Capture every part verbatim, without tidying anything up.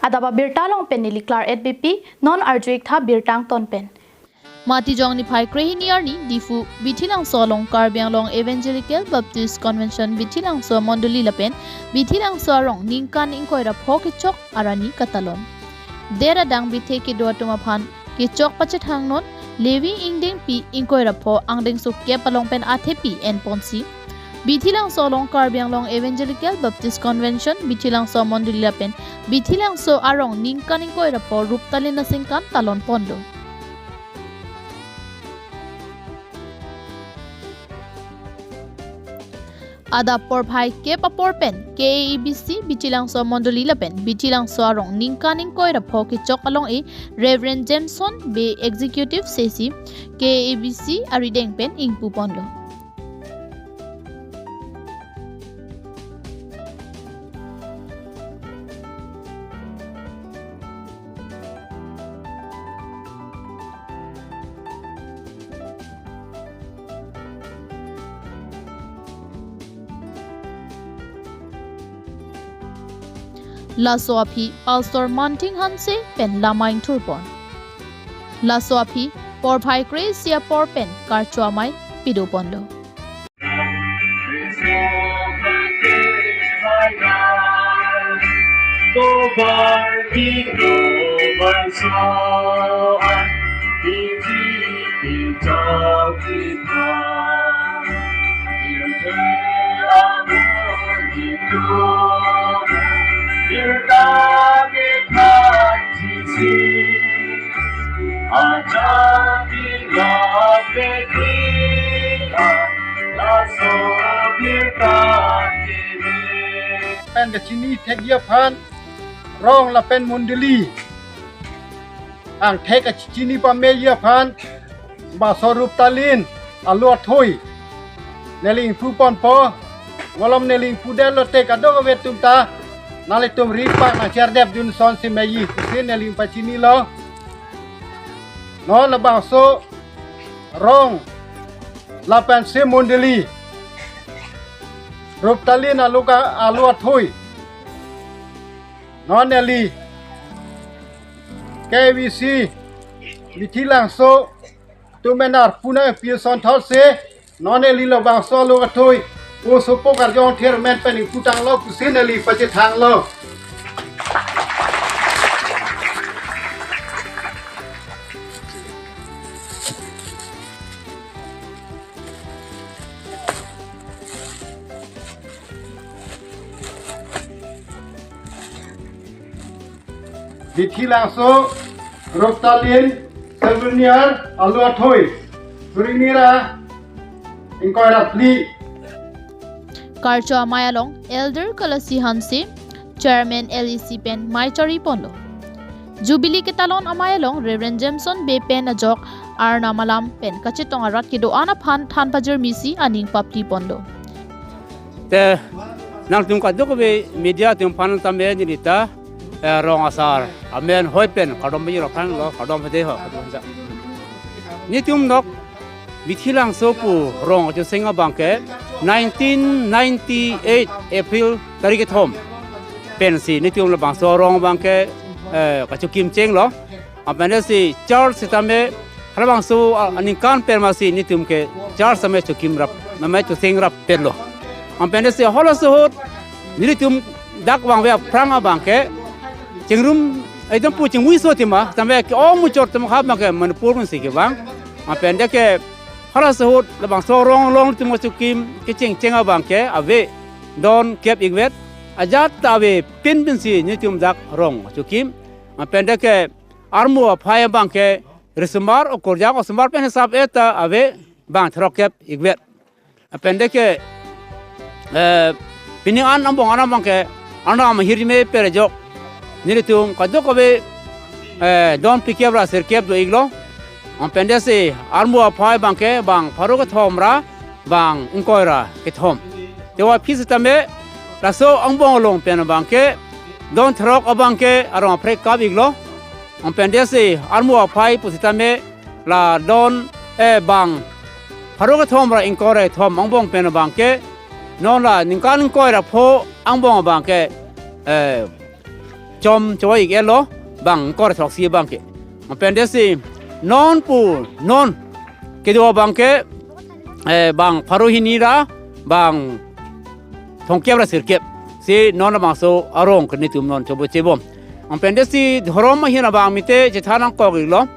Adap abirta along pen neli Claret Beypi, non arju-ik tha birta angton pen. Matijong niphai krehini arni Diphu, Bithilangso along Karbi Anglong Evangelical Baptist Convention Bithilangso Mondoli lapen Bithilangso arong ningkan ingkoi ra pho kechok arni katalon. Der adang bithe kedo atum aphan kechok pachethangnon Levi ingdengpi ingkoi ra pho angdengso kep along pen athepi enponsi, Bithilangso along Karbi Anglong Evangelical Baptist Convention Bithilangso Mondoli lapen Bithilangso arong ningkan ingkoi ra pho Ruptalin aningkan talon ponlo. Adap porphai kep apor pen K A A B C Bithilangso Mondoli lapen Bithilangso arong ningkan ingkoi ra pho kechok along-e Reverend Jameson Bey, Executive Sesi, K A A B C arideng pen ingpu ponlo. Laso aphi Pastor Manthing Hanse pen lamai ingthurpon. Laso aphi porphai kre-isi apor pen karcho amei pidoponlo. Pen kachini thekji aphan rong lapen mondoli angthek kachini pameji aphan Bangso Ruptalin alo athoi neli ingpu ponpo. Malom neli ingpu detlo te kadokave atum ta nanglitum ripak nangcherdep dun sonsi meji pusi neli pachinilo. Non labangso rong lapensi mondoli Ruptalin alo ka alo athoi non neli K A A B C Bithilangso atum pen arpu nangpi ason thotsi non neli labangso alo athoi o sopo karjong thermen pen ingpu tanglo pusi neli pachethanglo. Bithilangso Ruptalin Souvenir alo athoi, surinira ingkoi ra phli. Karcho amei along Elder Kalasi Hanse, Chairman L E C pen mei chari ponlo. Jubilee ketalon amei along Reverend Jameson Bey pen ajok Arnam alam pen kachetong arat kedo-an aphan than pajirmisi aning papli ponlo. Te nangtum kadokave media atum aphan tame neli ta, eh, rong asar amen hoi pen kardom pajirlo aphan lo, kardom pade ho, kardom ja. Netum nok Bithilangso pu rong choseng abangke nineteen ninety-eight April tarik kethom pensi netum labangso rong abangke, eh, kachokim chenglo. Lapen si church sitame halabangso, ah, aningkan pen masi netum ke church tame chokim rap, mame choseng rap penlo. Lapen si halaso ahut nelitum dak vangve aphrang abangke chingrum, eh, dampu chingmuiso tima, tame ke-ong muchot tame hap abangke Manipur pensi kevang. Lapen ke halaso ahut labangso rong along netum chokim kecheng cheng abangke ave don kep-ikvet, ajat ta ave pin pensi netum dak rong chokim. Lapen ke armu aphai abangke risomar okorjang osomar pen hisap eta ave bang throk kep-ikvet. Lapen ke, eh, pining an angbong an abangke Arnam ahirjume per ajok nelitum kadokave, eh, don phlikep ra sirkep do-iklo. Lapen si armu aphai abangke bang pharo kethom ra bang ingkoi ra kethom. Tewa phi sitame laso angbong along pen abangke don throk abangke arong aphrek kap-iklo. Lapen si armu aphai pusitame la don, eh, bang pharo kethom ra ingkoi ra kethom angbong pen abangke non la ningkan ingkoi ra pho angbong abangke, eh, chom choi-ik-etlo, bang kor throksi abangke. Lapen desi non pu non kedo abangke, eh, bang pharo hini ra bang thomkep ra sirkep. Si non labangso arong ke netum non chobo chebom. Lapen desi dhorom ahin abang mite chethan nangkok-iklo.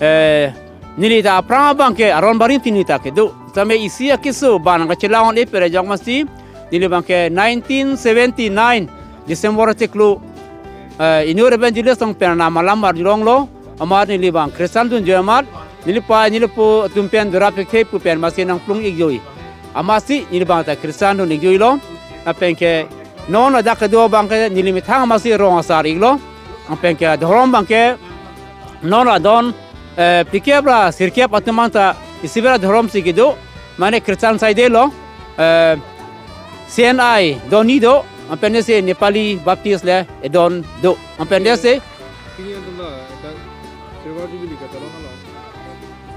Eh, neli ta aphrang abangke aron barim pini ta kedo. Tame isi akeso bang kachelang-un-e pere jok masi, neli abangke nineteen seventy-nine December chiklo, eh, inut evangelist along pen namalam arjulonglo, amat neli abang Christian dunjoi amat, neli pa, neli po atum pen dora pekhe pu pen masi nangplung-ik joi. Amatsi neli abang ta Christian dun-ik joilo, lapen ke non ladak kedo abangke neli methang masi rong asar-iklo, lapen ke dhorom abangke non adon, eh, phlikep ra sirkep atum abang ta isi bera dhorom si kedo, mane Christian saidelo, eh, C N I don ni do, lapen desi Nepali Baptist le edon do, lapen desi Pini antum la, eta Silver Jubilee kachelong alo.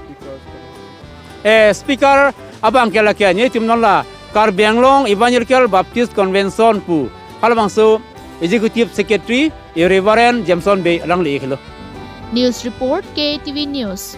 Speakers kachelong. Eh, speaker abangke lake netum non la Karbi Anglong Evangelical Baptist Convention pu halabangso Executive Secretary, eh, Reverend Jameson Bey alangli-iklo. News report, K T V News.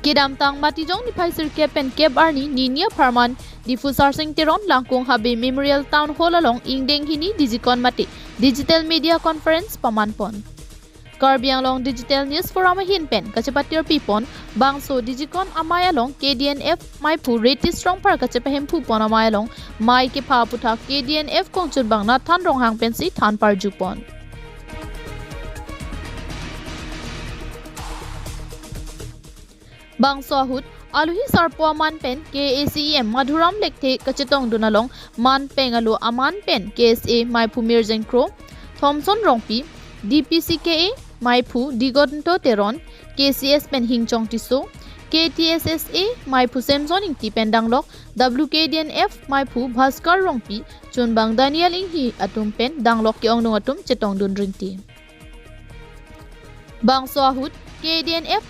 Kedamtang Matijong niphai sirkep pen kep arni nini apharman Diphu Sarsing Teron Langkung Habe Memorial Town Hall along ingdeng hini Digicon mate Digital Media Conference pamanpon. Karbi Anglong Digital News Forum ahin pen kachepatirpipon bangso Digicon amei along K D N F meiphu Reti Rongphar kachepahemphupon amei along mei kepha aputhak K D N F kongchunbang Nathan Ronghang pensi than parjupon. Bangso ahut, aluhi sarpo aman pen K A C E M Madhuram Lekthe kachetongdun along man peng alo aman pen K S A meiphu Mirjeng Kro, Thomson Rongpi, D P C K A meiphu Digonto Teron, K C S pen Hingchong Tisso, K T S S A meiphu Samson Ingti pen danglok, W K D N F meiphu Bhaskar Rongpi, chunbang Daniel Inghi atum pen danglok ke-ongdung atum chetongdun rinti. Bangso ahut K D N F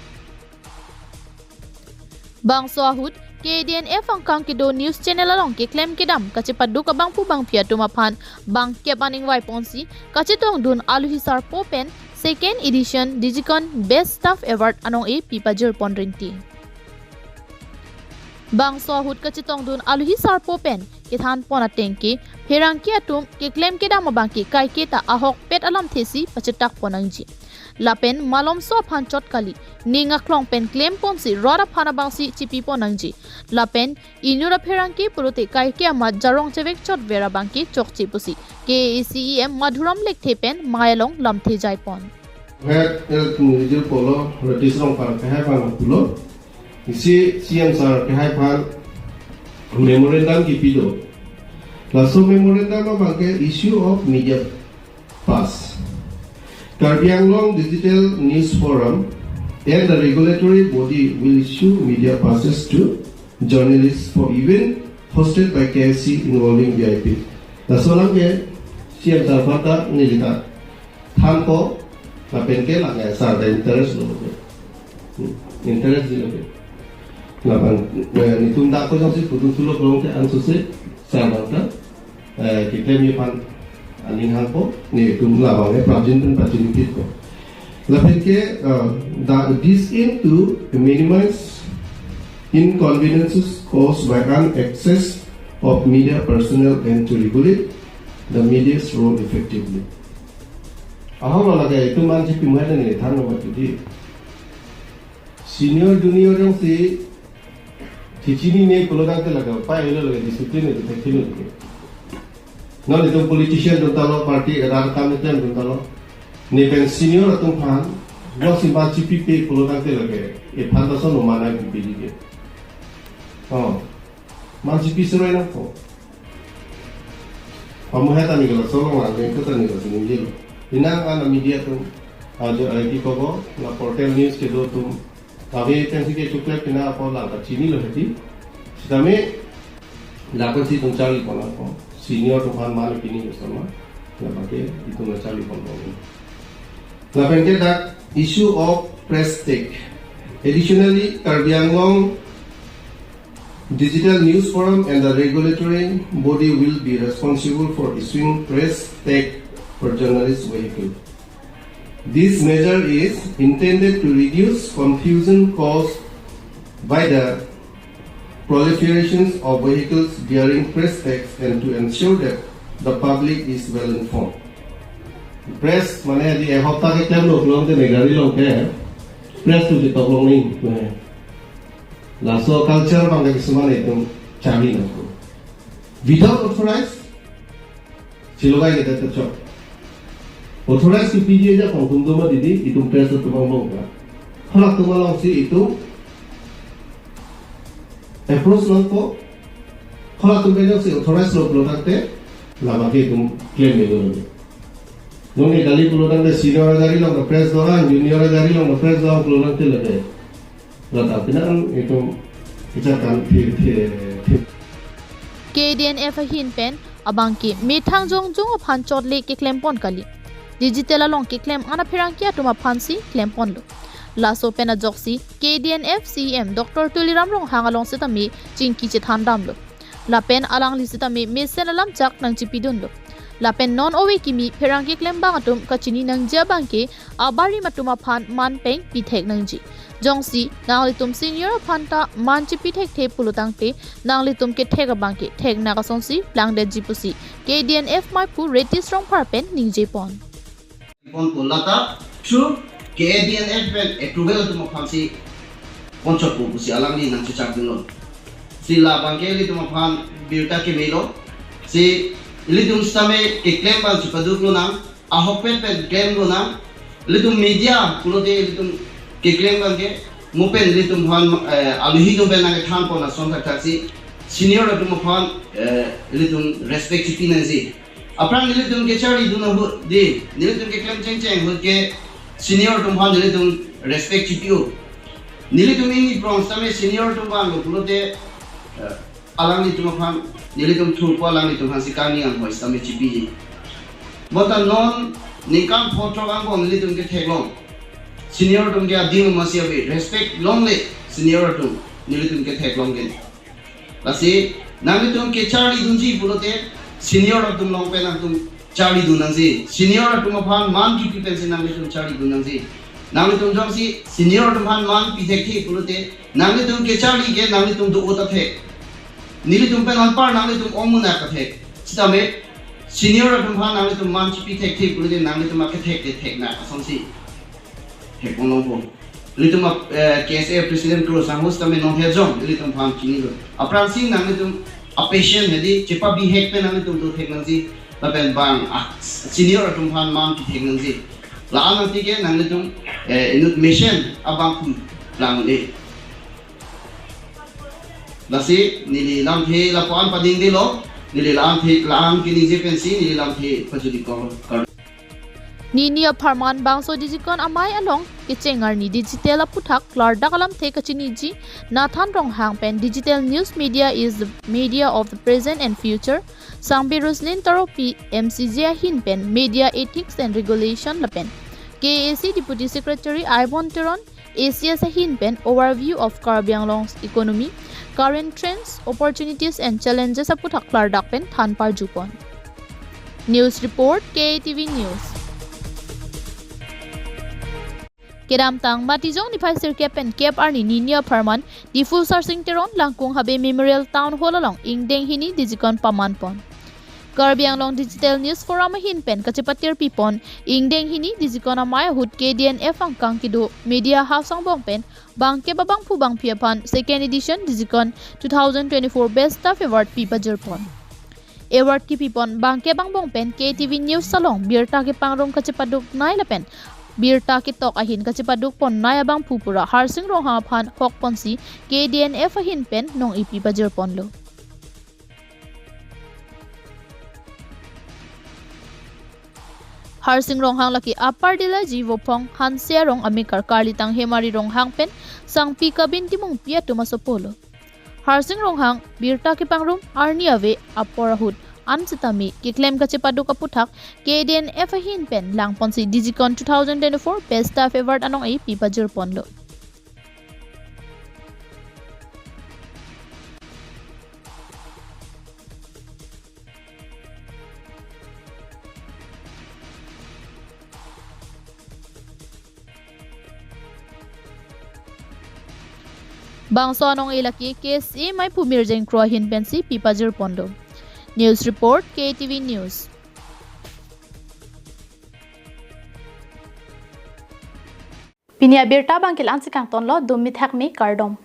Bangso ahut K D N F angkang kedo news channel along keklem kedam kachepaduk abangphu bangphi atum aphan bangkep an ingvaiponsi kachetongdun aluhi sarpo pen second edition Digicon Best Staff Award anong-e pi pajirpon rinti. Bangso ahut kachetongdun aluhi sarpo pen kethanpon ateng ke pherangke atum keklem kedam abangke kaike ta ahokpet alamthe si pachetakpon nangji. Lapen malomso aphan chot kali, ning aklong pen klemponsi rat aphan abangsi chipipon nangji. Lapen inut apherangke pulote kaike amat jarong chevek chotver abangke chokche pusi K A C E M Madhuram Lekthe pen mei along lamthe jaipon. Head Health Individual Polo, Reti Rongphar kehai aphan pulo. Isi C M sir kehai aphan memorandum kipi do. Laso memorandum abangke issue of media pass. Karbi Anglong Digital News Forum and the regulatory body will issue media passes to journalists for event hosted by K S C involving V I P. Laso abangke C M sir aphan ta neli ta thanpo, lapen ke lake sir ta interest lo ke. Hmm, interest dilo ke. Lapen, eh, netum dak ko jongsi pudun thulo pulote ansose sir abang ta, eh, keklem aphan aning hangpo, netum labang ke prapjin pen prapjin pitpo. Lapen ke, eh, the, this aim to minimize inconveniences caused by unaccess of media personnel and to regulate the media's role effectively. Ahok lo lake itum man chipi muhai ta ne than lo mati di. Senior junior jongsi chichinine pulo tangte lake pai lo lake discipline itu thekthelo lake. Non itum politician atum ta lo, party kedar kam itum atum ta lo. Ne pen senior atum aphan jongsi man chipipe pulo tangte lake ephan ta son lo manai pipe lake. Oh. Man chipi surai nangpo. Pamuhai ta neli laso along lang, bengko ta neli laso ningjelo. Inang an media atum, ajo ai ki kobo, la portal news kedo atum. Kami tensi ke chuklep pina apo lang kachinilo hedi. Sitame, lakan si itum charlipon nangpo. Senior atum aphan man pini bersama. Labangke itum la charlipon nangpo. Lapen ke dak issue of press tag. Additionally, Karbi Anglong Digital News Forum and the regulatory body will be responsible for issuing press tag for journalist vehicle. This measure is intended to reduce confusion caused by the proliferations of vehicles bearing press tags and to ensure that the public is well informed. Press mane di ehopta keklem lo pulote ne gari along ke press atum chetok longji. Laso culture abang ke kisuman itum charli nangkok. Without authorized, chelogai ke chechok. Authorized kepiji ajakong atum do ma didi, itum press atum angbong ka. Halatum alongsi itum approach nangkok. Halatum pen jongsi authorized lo pulo tangte, labang ke itum claim melo. Nonke kali pulo tangte senior agari along press do-an, junior agari along press do-an pulo tangte lake. Lata pinang itum kecharkan thir thir thir. K D N F ahin pen abang ke methang jongjong aphan chotle keklem pon kali. Digital along keklem an apherangke atum aphansi klem ponlo. Laso pen ajoksi K D N F C E M Doctor Tuliram Ronghang along setame chingki chethan damlo. Lapen alangli setame mesen alam chak nangchipidunlo. Lapen non ove kimi pherangke klembang atum kachini nangji abang ke abarim atum aphan man peng pithek nangji. Jongsi nanglitum senior aphan ta man chipithekthe pulo tangte nanglitum kethek abang ke theknak asonsi plangdetji pusi K D N F maiphu Reddy Rongphar pen ningje pon. Pon ko lata through K A D N F pen approval atum aphansi ponchok pu pusi alangli nangchechakdunlo. Si labang ke ilitum aphan birta kemelo. Si ilitum setame keklem abang chepaduk lonang, ahok pen pen klem lonang. Ilitum media pulote ilitum keklem abang ke mo pen ilitum aphan, eh, aluhi atum pen nangkethan pon ason thakthaksi senior atum aphan, eh, ilitum respect chipi nangji. Aphrang nelitum kecharlidun ahut di, nelitum keklem chengcheng ahut ke senior atum aphan nelitum respect chipi-o. Nelitum ingni prong setame senior atum vanglo pulote, eh, alanglitum aphan nelitum thurpo, alanglitum aphansi kangni anghoi setame chipiji. Bonta non ningkan pho throk angbong nelitum ketheklong. Senior atum ke adim amatsi ave, respect longle senior atum, nelitum ketheklong ke. Lasi nanglitum kecharlidunji pulote senior atum along pen nangtum charlidun nangji. Senior atum aphan man kipi pensi nanglitum charlidun nangji. Nanglitum jongsi senior atum aphan man pithekthe pulote nanglitum kecharli ke nanglitum do-o ta thek. Nelitum pen anpar nanglitum ongmunak ta thek. Setame senior atum aphan nanglitum man chipithekthe pulote nanglitum akethek te theknak asonsi thek ponlongpo. Ilitum ap-, eh, K S A President Kro Sangho setame non hejong ilitum aphan chinilo. Aphrangsi nanglitum apatient hedi chepabihek pen nanglitum do thek nangji. Lapen bang, ah, senior atum aphan man pithek nangji. La-an nangtike nanglitum, eh, inut mesen abangphu lang-e. Lasi neli lamthe lapu-an padingdelo, neli lamthe la-an keningje pensi neli lamthe pajuli ko kar. Nini apharman bangso Digicon amei along kecheng arni digital aputhak klardak alamthe kachiniji Nathan Ronghang pen digital news media is the media of the present and future. Sangbi Roslin Taropi M C J ahin pen media ethics and regulation lapen K A A C Deputy Secretary Aibon Teron A C S ahin pen overview of Karbi Anglong's economy, current trends, opportunities and challenges aputhak klardak pen than parjupon. News report, K A T V News. Kedamtang Matijong niphai sirkep pen kep arni nini apharman Diphu Sarsing Teron Langkung Habe Memorial Town Hall along ingdeng hini Digicon pamanpon. Karbi Anglong Digital News Forum ahin pen kachepatirpipon ingdeng hini Digicon amei ahut K D N F angkang kedo media house angbong pen bangkep abangphu bangphi aphan second edition Digicon two thousand twenty-four Best Staff Award pi pajirpon. Award kipipon bangkep angbong pen K A T V News along birta kepangrum kachepaduknei lapen birta ketok ahin kachepadukponnei abangphu pura Harsing Ronghang aphan hokponsi K D N F ahin pen nong-ipi pajirponlo. Harsing Ronghang lake Upper Dillaji Vophong Hanse arong amekar Karlitang Hemari Ronghang pen Sangpi Kabin Timungpi atum asopolo. Harsing Ronghang birta kepangrum arni ave apor ahut an setame keklem kachepaduk aputhak K D N F ahin pen langponsi Digicon two thousand twenty-four Best Staff Award anong-e pi pajirponlo. Bangso anong-e lake K S A Maiphu Mirjeng Kro ahin pensi pi pajirpon do. News report, K T V News. Pini abirta abang ke la-ansi kangtonlo, dum mithak me, kardom.